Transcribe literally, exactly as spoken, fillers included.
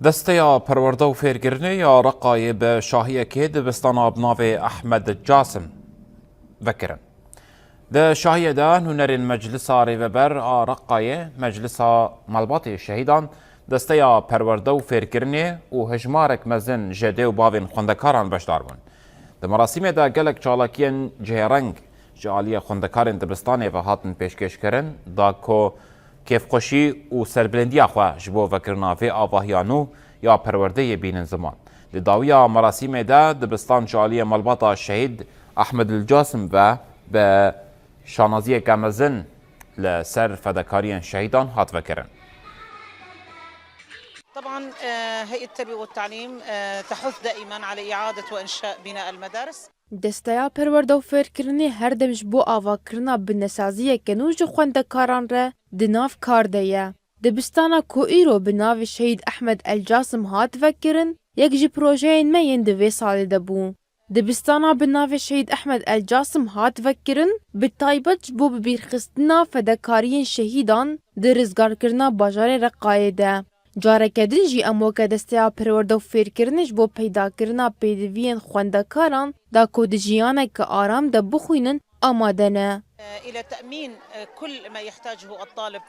Desteya Perwerde û Fêrkirinê ya Reqayê bi şahiyekê dibistana bi navê Ehmed Casim vekirin. Di şahiyê de nûnerên Meclisa Rêveber a Reqayê, Meclisa Malbatê Şehîdan, Desteya Perwerde û Fêrkirinê û hejmarek mezin ji dê û bavên xwendekaran beşdar bûn. Di merasîmê de gelek çalakiyên cihêreng ji aliyê xwendekarên dibistanê ve hatin pêşkêşkirin, da ku kêfxweşî û serbilindiya xwe ji bo vekirina vê avahiya nû ya perwerdeyê bînin ziman. Di dawiya merasîmê de dibistan ji aliyê malbata Şehîd Ehmed El Casim ve bi şanaziyeke mezin li ser fedekariyên şehîdan hat vekirin. طبعا آه، هيئة التربية والتعليم آه، تحث دائما على إعادة وإنشاء بناء المدارس. Desteya Perwerde û Fêrkirinê her dem ji bo avakirina binesaziyeke nû ji xwendekaran re di nav kar de ye. Dibistana ku îro bi navê Şehîd Ehmed El Casim hat vekirin, yek ji projeyên me yên di vê salê de bû. Dibistana bi navê Şehîd Ehmed El Casim hat vekirin, bi taybet ji bo bibîrxistina fedekariyên şehîdan di rizgarkirina bajarê Reqayê de. Careke din jî em weke Desteya Perwerde û Fêrkirinê ji bo peydakirina pêdiviyên xwendekaran da ku di jiyaneke aram de bixwînin amade ne. إلى تأمين كل ما يحتاجه الطالب